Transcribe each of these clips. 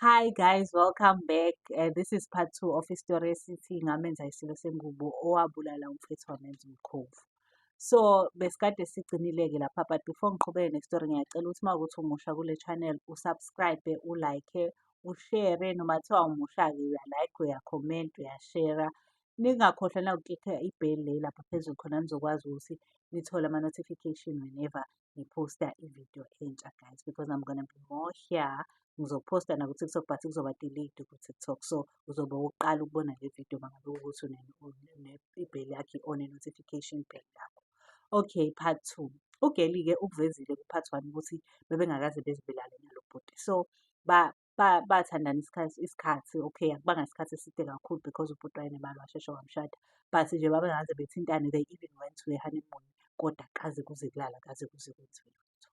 Hi guys, welcome back. This is part two of isitori esithi ngamenza isilo sengubo owabulala umfethu wamenza umkhovu. So besikade sigcinile-ke lapha, but before ngiqhubeke nesitori, ngiyacela ukuthi uma kuwukuthi umusha kule channel, usubscribe, ulike, ushare. Noma kuthiwa umusha-ke, uyalike, uyakhomenta, uyashera. Ningakhohlwa nawukuklikha i-bell le lapha phezulu khona nizokwazi ukuthi nithole ama-notification whenever ngiphosta i-video entsha, guys, because I'm gonna be more here. Ngizophosta naku-TikTok, but kuzoba delayed ku-TikTok, so uzobe uqala ukubona le video mangabe kuwukuthi i-bell yakho i-on, i-notification bell yakho. Okay, part two. Ugeli-ke ukuvezile ku-part one ukuthi bebengakaze beze belale nalo bhuti. So bathandana isikhathi, okay, akubanga isikhathi eside kakhulu because ubhuti wayenemali, washeshe wamshada. But nje babengaze bethintane, they even went to a honeymoon, kodwa akaze kuze kulala, akaze kuze kwenziwe lutho.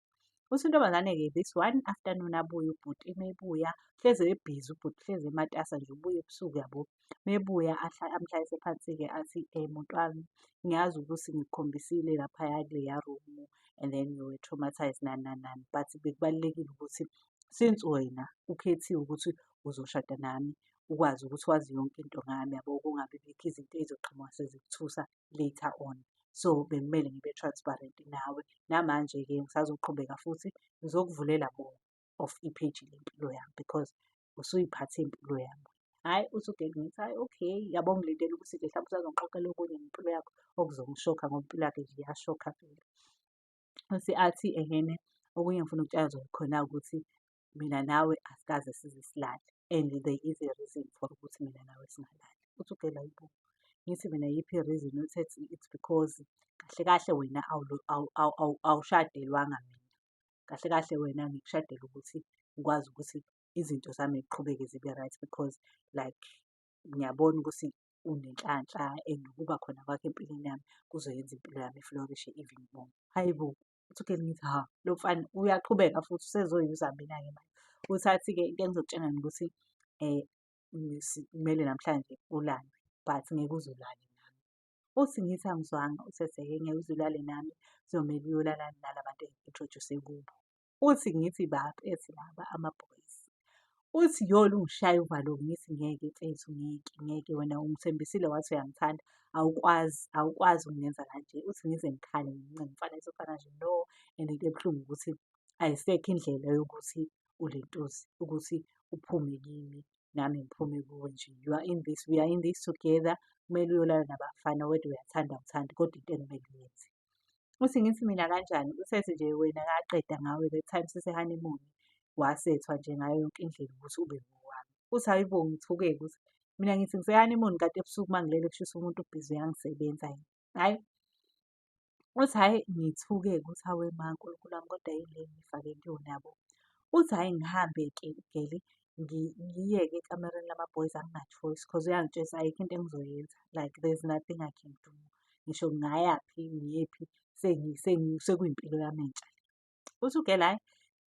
Uthi intombazane-ke, this one afternoon abuye ubhuti, mebuya hleze ebhizi ubhuti, hlezi ematasa nje, ubuya ebusuku yabo. Mebuya amhlalise phansi-ke athi, "Muntu wami, ngiyazi ukuthi ngikukhombisile laphaya kuleya room and then you were traumatized, nani nani nani, but bekubalulekile ukuthi since wena ukhethiwe ukuthi uzoshada nami, ukwazi ukuthi wazi yonke into ngami yabo, kungabi bikho izinto ey'zoqhamuka sezikuthusa later on. So bekumele ngibe transparent nawe. Namanje-ke ngisazoqhubeka futhi ngizokuvulela more of ipheji lempilo yami because usuyiphathe impilo yami." Hhayi, uthi ugeli ngithi, "Hhayi, okay, yabo, ngilindele ukuthi nje hlampe usazongixoxela okunye ngempilo yakho okuzongishokha, ngoba impilo yakhe nje iyashokha vele." Uthi athi ehene, "Okunye engifuna ukutshela khona ukuthi mina nawe asikaze size silale and there is a reason for ukuthi mina nawe singalali." Uthi ugeli, "Hayi bo." Ngithi mina, "Yiphi i-reason?" Uthi, "It's because kahle kahle wena awushadelwanga mina. Kahle kahle wena ngikushadela ukuthi ngikwazi ukuthi izinto zami ziqhubeke zibe right, because like ngiyabona ukuthi unenhlanhla and ukuba khona kwakho empilweni yami kuzoyenza impilo yami i-flourish-e even more." Hhayi bo, uthi ugeli ngithi, ha, lo mfana uyaqhubeka futhi usezoyuza mina-ke manje. Uthi athi-ke, "Into engizokutshela yona ukuthi kumele namhlanje ulale, but ngeke uze ulale nami." Uthi ngithi, "Angizwanga." Uthi hhe, "Ngeke uze ulale nami, kuzomele uyolala nala bantu engiku-introduce-e kubo." Uthi ngithi, "Baphi?" Ethi, "Laba ama-boys." Uthi yo, lungishaya uvalo, ngithi, "Ngeke mfethu, ngeke, ngeke, wena ungithembisile wathi uyangithanda, awukwazi, awukwazi ukungenza kanje." Uthi ngize ngikhale, ngincenga umfana, ethi umfana nje no, and into ebuhlungu ukuthi ayisekho indlela yokuthi ulentuze, ukuthi uphume kimi nami ngiphume kuwe nje. You are in this, we are in this together, kumele uyolala nabafana whether uyathanda awuthandi, kodwa into ekumele uyenze. Uthi ngithi mina, "Kanjani?" Usethi nje, "Wena ngaqeda ngawe that time sise-honeymoon, wasethwa nje ngayo yonke indlela ukuthi ube ngowami." Uthi hhayi bo, ngithuke-ke ukuthi mina ngithi ngise-honeymoon kanti ebusuku uma ngilele kushisa umuntu ubhizi uyangisebenza yena. Hhayi, uthi hhayi ngithuke-ke ukuthi hawe ma, Nkulunkulu wami, kodwa yini le engiyifake kuyona yabo. Uthi hhayi ngihambe-ke ugeli ngiye-ke ekamereni lama-boys, angina-choice cause uyangitshela ukuthi ayikho into engizoyenza, like there's nothing I can do. Ngisho ngingayaphi ngiyephi, sekuyimpilo yami entsha le. Uthi ugeli, hhayi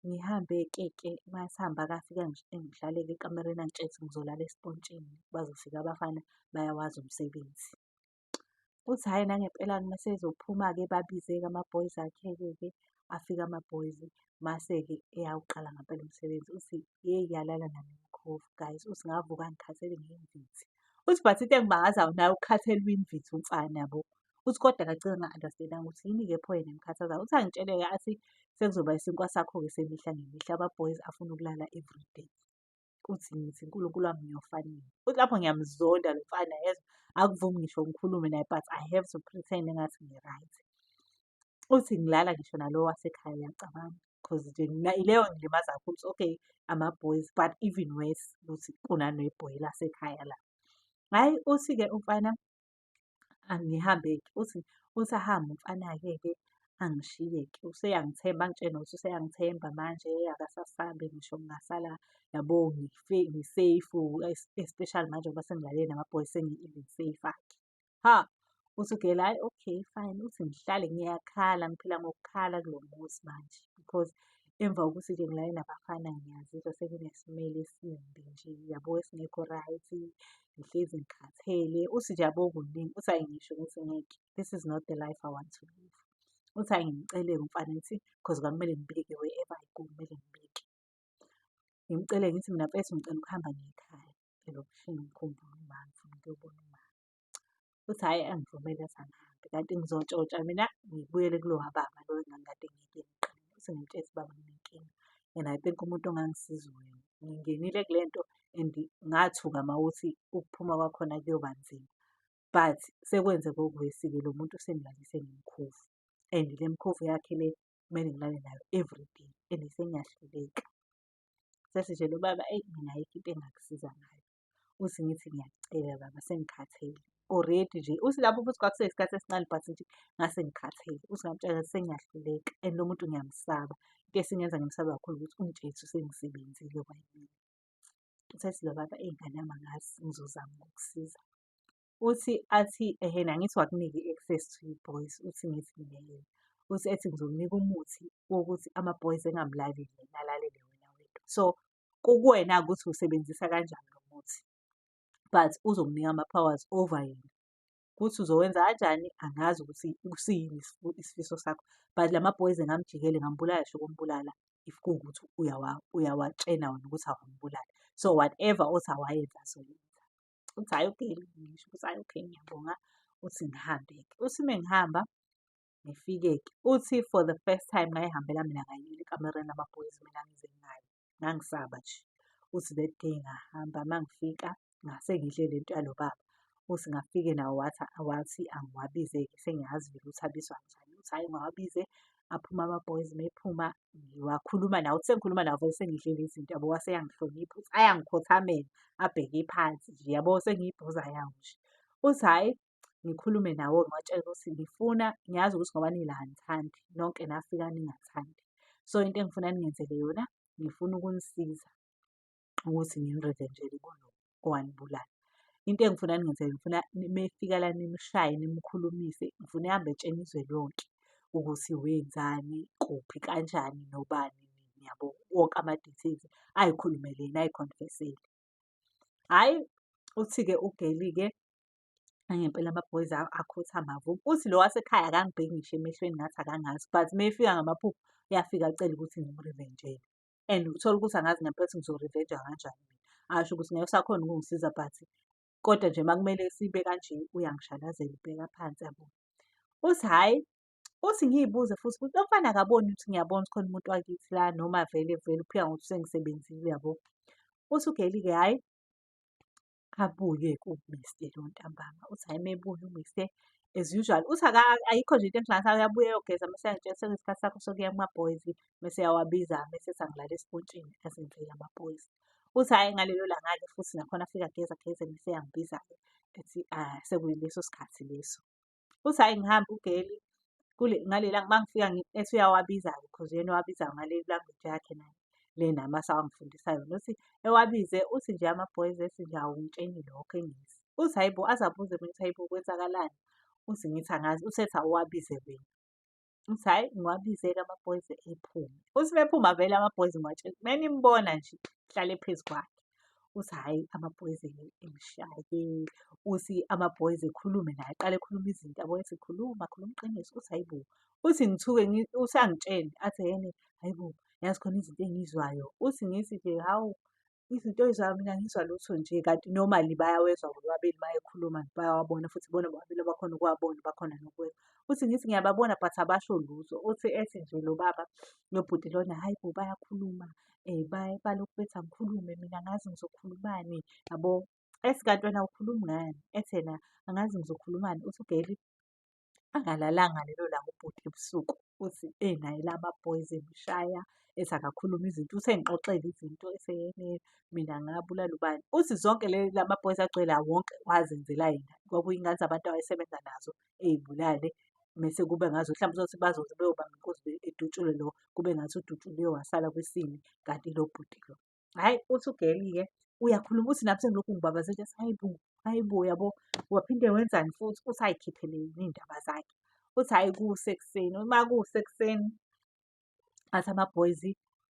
ngihambe-ke ke, masihamba-ke afike engihlalele ekamereni, angitshele ukuthi ngizolala esipontshini, bazofika abafana bayawazi umsebenzi. Uthi hhayi nangempela-ke mase ezophuma-ke babize-ke ama-boys akhe-ke ke, afike ama-boys, mase-ke eyawuqala ngempela umsebenzi. Uthi yeyi, yalala nami imikhovu guys, uthi ngavuka ngikhathele ngiyimvithi. Uthi but into engimangazayo naye ukhathele uyimvithi umfana yabo. Uthi kodwa ngagcina nga-understand-anga ukuthi yini-ke pho yena emkhathazayo. Uthi angitshele-ke athi sekuzoba isinkwa sakho-ke semihla ngemihla, ama-boys afuna ukulala everyday. Uthi ngithi, "Nkulunkulu wami, ngiyofa nini?" Uthi lapho ngiyamzonda lo mfana yezwa, akuvumi ngisho ngikhulume naye, but I have to pretend engathi ngi-right. Uthi ngilala ngisho nalo wasekhaya, uyacabanga, cause nje ileyo ngilimaza kakhulu ukuthi okay, ama-boys, but even worse ukuthi kunanebhoyi lasekhaya la. Hhayi, uthi-ke umfana angihambe-ke, uthi ahambe umfana-ke ke angishiye-ke, useyangithemba, angitshele nokuthi useyangithemba manje, akasasabi ngisho ngingasala yabo, ngi-safe, especially manje ngoba sengilale nama-boys, sengi-even safer-ke. Ha, uthi ugeli, hhayi okay fine, uthi ngihlale ngiyakhala, ngiphila ngokukhala kulo muzi manje because emva kokuthi nje ngilale nabafana ngiyazizwa senginesimilo esimbi nje yabo, esingekho right, ngihlezi ngikhathele. Uthi nje yabo kuningi, uthi hhayi ngisho ngithi ngeke, this is not the life I want to live. Uthi hhayi ngimcele-ke umfana ngithi cause kwakumele ngibike wherever I go, kumele ngibike. Ngimcele ngithi mina mfethu ngicela ukuhamba ngiye ekhaya elokishini ngikhumbule uma, ngifuna ukuyobona uma. Uthi hhayi angivumele athi angihambe kanti ngizontshontsha mina ngibuyele kulowa baba lo engangikade ngiye kuyena ekuqaleni. Uthi ngimtshele ukuthi baba nginenkinga and I think umuntu ongangisiza uwena. Ngingenile kule nto and ngathuka mawukuthi ukuphuma kwakhona kuyoba nzima. But sekwenzeke oku-worse-ke lo muntu usengilalise ngemikhovu and le mikhovu yakhe le kumele ngilale nayo everyday and sengiyahluleka. Sethi nje lo baba eyi mina ayikho into engingakusiza ngayo. Uthi ngithi ngiyakucela baba sengikhathele already nje. Uthi lapho futhi kwakuseyisikhathi esincane but nje ngase ngikhathele. Uthi ngamtshela ukuthi sengiyahluleka and lo muntu ngiyamsaba. Into esingenza ngimsabe kakhulu ukuthi ungitshele ukuthi usengisebenzile kwayimina. Usethi lo baba eyi ngane yami angazi ngizozama ukukusiza. Uthi athi ehena angithi wakunika i-access to i-boys, uthi ngithi mina yena. Uthi ethi ngizokunika umuthi wokuthi ama-boys engamlaleli yena alalele wena wedwa. So kukuwena-ke ukuthi uwusebenzisa kanjani lo muthi, but uzokunika ama-powers over yena. Ukuthi uzowenza kanjani angazi ukuthi siyini isifiso sakho, but lama-boys engamjikela engambulala ngisho ukumbulala if kuwukuthi uyawatshena wena ukuthi awambulale. So whatever othi awayenze azoyenza. Uthi hhayi okay, ngisho ukuthi hhayi okay ngiyabonga, uthi ngihambe-ke. Uthi uma ngihamba ngifike-ke, uthi for the first time ngayihambela mina ngayiyela ekamereni lama-boys mina ngize ngingayi, ngangisaba nje. Uthi that day ngahamba uma ngifika ngase ngidle le nto yalo baba. Uthi ngafike nawo wathi wathi angiwabize-ke sengiyazi vele ukuthi abizwa kanjani. Uthi hhayi ngiwabize aphuma ama-boys mephuma ngiwakhuluma nawo. Uthi sengikhuluma nawo vele sengidle lezi zinto yabo wase eyangihlonipha uthi ayangikhothamela abheke phansi nje yabo sengiyibhuza yawo nje. Uthi hhayi ngikhulume nawo ngiwatshele ukuthi ngifuna ngiyazi ukuthi ngoba nila anithandi nonke nafika ningathandi. So into engifuna ningenzele yona ngifuna ukunisiza ukuthi ngini-revenge-ele kulo owanibulala. Into engifuna ningenzele ngifuna mefika la nimshaye nimkhulumise, ngifuna ehambe etshena izwe lonke ukuthi wenzani, kuphi, kanjani, nobani, nini yabo. Wonke ama-details ay'khulumele yena ay'confess-ele. Hhayi, uthi-ke u-girl-ke nangempela ama-boys akhothama avuma. Uthi lo wasekhaya akangibheki ngisho emehlweni ngathi akangazi but uma efika ngamaphupho uyafika acele ukuthi ngim-revenge-ele. And uthole ukuthi angazi ngempela ukuthi ngizo-revenge-a kanjani mina. Asho ukuthi ngeke usakhona ukungisiza but kodwa nje uma kumele sibe kanje uyangishalazela ubheka phansi yabo. Uthi hhayi, uthi ngiy'buze futhi ukuthi lo mfana akaboni ukuthi ngiyabona ukuthi khona umuntu wakithi la noma vele vele uphika ngokuthi usengisebenzile uyabo. Uthi u-girl-ke hhayi, abuye-ke u-Mister lo ntambama. Uthi hhayi uma ebuya u-Mister as usual, uthi ayikho nje into emhlanganisayo uyabuya eyogeza mese eyangitshela sekuyisikhathi sakho sokuya kuma-boys mese eyawabiza mese ethi angilale esipontshini azenzele ama-boys. Uthi hhayi ngalelo langa-ke futhi nakhona afike ageze ageze mese eyangibiza-ke ethi sekuyileso sikhathi leso. Uthi hhayi ngihambe u-girl ngaleli langa uma ngifika ethi uyawabiza-ke cause uyena owabizayo ngale language yakhe naye le nami asawangifundisa yona. Uthi ewabize uthi nje ama-boys ethi nje awungitsheni lokho engisi. Uthi hhayi bo aze abuze mina ukuthi hhayi bo kwenzakalani? Uthi ngithi angazi, uthi ethi awuwabize wena. Uthi hhayi ngiwabize-ke ama-boys ephume. Uthi uma ephuma vele ama-boys ngiwatshela uma nimbona nje hlale phezu kwakhe. Uthi hhayi ama-boys emshaye, uthi ama-boys ekhulume naye aqale ekhulume izinto yabo ethi khuluma khuluma iqiniso. Uthi hhayi bo, uthi ngithuke uthi angitshele athi yena hhayi bo yazi khona izinto engiy'zwayo. Uthi ngithi nje hawu izinto oy'zwayo mina angizwa lutho nje kanti normally bayawezwa bobabili uma ekhuluma bayawabona futhi ibona bobabili abakhona ukuwabona bakhona nokuwezwa. Uthi ngithi ngiyababona but abasho lutho. Uthi ethi nje lo baba lo bhuti lona hhayi bo bayakhuluma balokhu bethi angikhulume mina angazi ngizokhulumani yabo. Ethi kanti wena awukhulumi ngani? Ethi yena angazi ngizokhulumani. Uthi u-girl angalalanga lelo langa ubhuti ebusuku. Uthi enaye lama-boys emshaya ethi akakhulume izinto. Uthi engixoxela izinto ethi mina ngabulala ubani. Uthi zonke lama-boys agcwele la wonke wazenzela yena. Kwakuyingane zabantu awayesebenza nazo ey'bulale mese kube ngazuthi mhlawumbe uzothi bazoze beyobamba inkunzi edutshulwe lo kube ngathi udutshuliwe wasala kwisini kanti lo bhuti lo. Hhayi uthi u-girl-ke uyakhuluma uthi nami sengilokhu ngibabaze nje hhayi bo, hhayi bo yabo. Waphinde wenzani futhi uthi ay'khiphele yena iy'ndaba zakhe. Uthi hhayi kusekuseni, uma kusekuseni athi ama-boys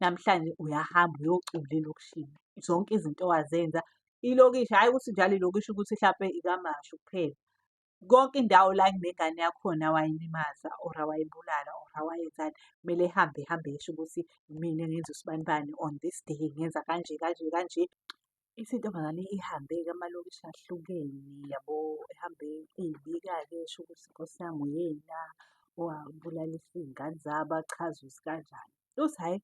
namhlanje uyahamba uyocula elokishini. Zonke izinto owazenza ilokishi, hhayi ukuthi njalo ilokishi ukuthi hlampe iKwaMashu kuphela. Konke indawo la kunengane yakhona wayilimaza or wayibulala or wayenzani, kumele ehambe ehambe esho ukuthi imina engenza usibanibani on this day ngenza kanje kanje kanje. Ithi intombazane ihambe-ke amalokishi ahlukene yabo, ehambe ey'bika-ke esho ukuthi Nkosi yami uyena owabulalisa iy'ngane zabo achaze ukuthi kanjani. Uthi hhayi,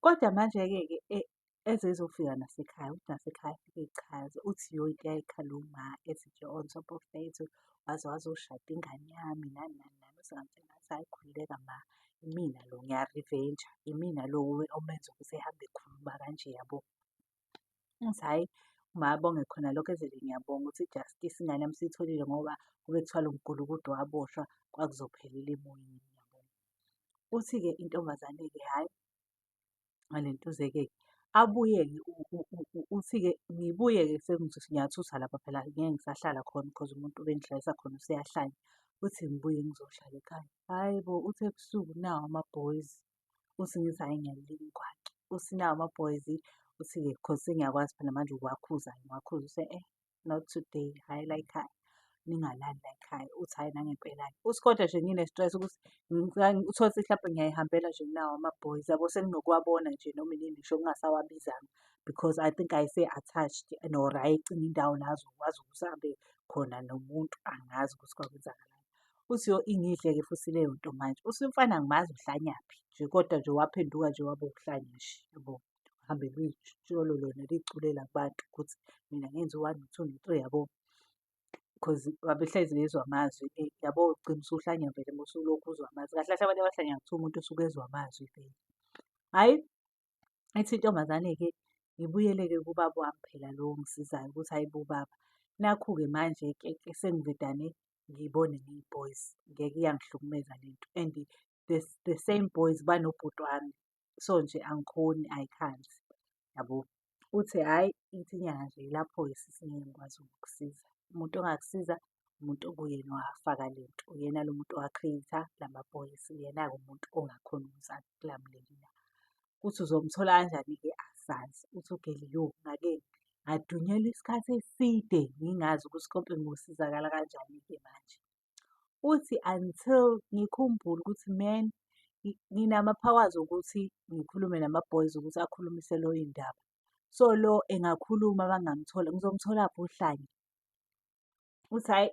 kodwa manje-ke ke eze ezofika nasekhaya, uthi nasekhaya afike echaze. Uthi yo into eyayikhala uma ethi nje on top of that waze wazoshada ingane yami nani nani nani. Uthi ngamtshela ngathi hhayi khululeka ma, imina lo ngiya-revenge-a, imina lo omenza ukuthi ehambe ekhuluma kanje yabo. Ngithi hhayi, uma abonge khona lokho ethi nje ngiyabonga ukuthi i-justice ingane yami isiyitholile ngoba kube kuthiwa lo mgulukudu waboshwa kwakuzophelela emoyeni yabo. Uthi-ke intombazane-ke hhayi, ngalentuzeke-ke abuye-ke uthi-ke ngibuye-ke ngiyathutha lapha phela ngeke ngisahlala khona because umuntu obengihlalisa khona useyahlanya. Uthi ngibuye ngizohlala ekhaya. Hhayi bo, uthi ebusuku nawa ama-boys. Uthi ngithi hhayi ngiyalingwa-ke. Uthi nawa ama-boys, uthi-ke cause sengiyakwazi phela manje ukuwakhuza ngiwakhuze uthi not today, hhayi la ekhaya, ningalali la ekhaya. Uthi hhayi nangempela-ke. Uthi kodwa nje ngine-stress ukuthi uthole ukuthi hlampe ngiyay'hambela nje nawa ama-boys yabo senginokuwabona nje noma inini ngisho ngingasawabizanga because I think ayese-attached or ayecinga indawo la azokwazi ukuthi ahambe khona nomuntu angazi ukuthi kwakwenzakalani. Uthi yo ingidle-ke futhi leyo nto manje. Uthi umfana angimazi uhlanyaphi nje kodwa nje waphenduka nje waba uhlanya nje yabo. Hambe luyitsholo lona liyiculela kubantu ukuthi mina ngenza u-one, no-two, no-three yabo. Cause babehlezi bezwa amazwi yabo ugcina usuhlanya vele uma usulokhu uzwa amazwi. Kahle kahle abantu abahlanya kuthiwa umuntu usuke ezwa amazwi vele. Hhayi, ithi intombazane-ke ngibuyele-ke kubaba wami phela lo ongisizayo ukuthi hhayi bo baba, nakhu-ke manje-ke ke sengivedane ngibone ney'boys ngeke iyangihlukumeza lento and the same boys banobhuti wami. So nje angikhoni, I can't yabo. Uthi hhayi, ithi inyanga nje lapho-ke sisi ngeke ngikwazi ukukusiza. Umuntu ongakusiza umuntu okuyena owafaka lento, uyena lo muntu owa-create-a lama-boys, uyena-ke umuntu ongakhona ukuthi akulamulele la. Uthi uzomthola kanjani-ke asazi. Uthi u-girl yo ngake ngadunyelwa isikhathi eside ngingazi ukuthi konke ngiyosizakala kanjani-ke manje. Uthi until ngikhumbule ukuthi man nginama-powers okuthi ngikhulume nama-boys ukuthi akhulumise lo iy'ndaba. So lo engakhuluma uma ngingamthola, ngizomtholaphi uhlanya? Uthi hhayi,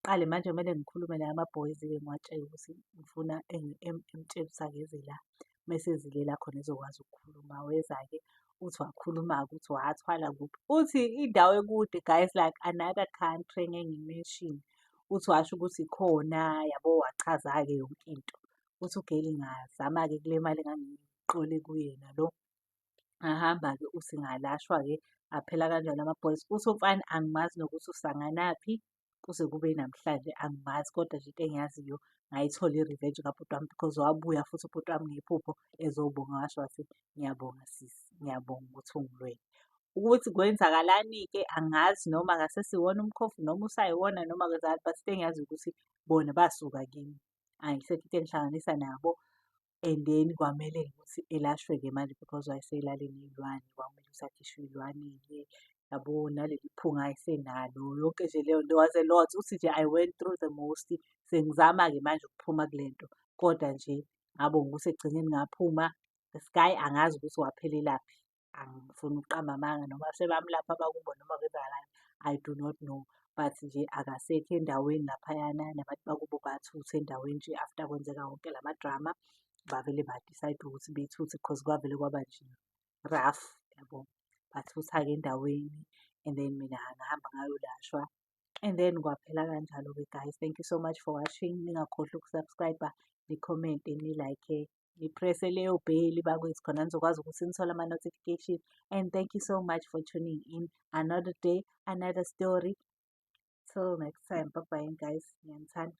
qale manje kumele ngikhulume nalama-boys-ke ngiwatshele ukuthi ngifuna emtshele ukuthi akeze la. Mese ezile la khona ezokwazi ukukhuluma. Weza-ke uthi wakhuluma-ke uthi wathwala kuphi. Uthi indawo ekude guys, like another country engeke ngiyi-mention. Uthi washo ukuthi khona yabo, wachaza-ke yonke into. Uthi u-girl ngazama-ke kule mali engangiyiqole kuyena lo. Ngahamba-ke uthi ngalashwa-ke aphela kanjalo ama-boys. Uthi umfana angimazi nokuthi usanganaphi kuze kube namhlanje angimazi kodwa nje into engiyaziyo ngayithola i-revenge kabhuti wami because wabuya futhi ubhuti wami ngephupho ezobonga washo wathi, ngiyabonga sisi, ngiyabonga ukuthi ungilwele. Ukuthi kwenzakalani-ke angazi noma akasesiwona umkhovu noma usayiwona noma kwenzakalani but into engiyaziyo ukuthi bona basuka kimi. Ayisekho into engihlanganisa nabo and then kwamele ukuthi elashwe-ke manje because wayeselale ney'lwane, kwakumele ukuthi akhishwe ey'lwaneni yabo naleli phunga ayesenalo yonke nje leyo nto was a lot. Uthi nje I went through the most. Sengizama-ke manje ukuphuma kule nto kodwa nje ngabonga ukuthi ekugcineni ngaphuma. This guy angazi ukuthi waphelelaphi, angifuni ukuqamba amanga noma sebamlapha abakubo noma kwenzakalani, I do not know. But nje akasekho endaweni laphayana nabantu bakubo bathutha endaweni nje after kwenzeka wonke lama-drama, bavele ba-decide ukuthi bethuthe cause kwavele kwaba nje rough yabo. Bathutha-ke endaweni and then mina ngahamba ngayolashwa and then kwaphela kanjalo-ke guys. Thank you so much for watching. Ningakhohlwa uku-subscribe-a, ni-comment-e, ni-like-e, ni-press-e leyo bell bakwethu khona nizokwazi ukuthi nithole ama-notification. And thank you so much for tuning in. Another day, another story. Till next time. Bye bye guys. Ngiyanithanda.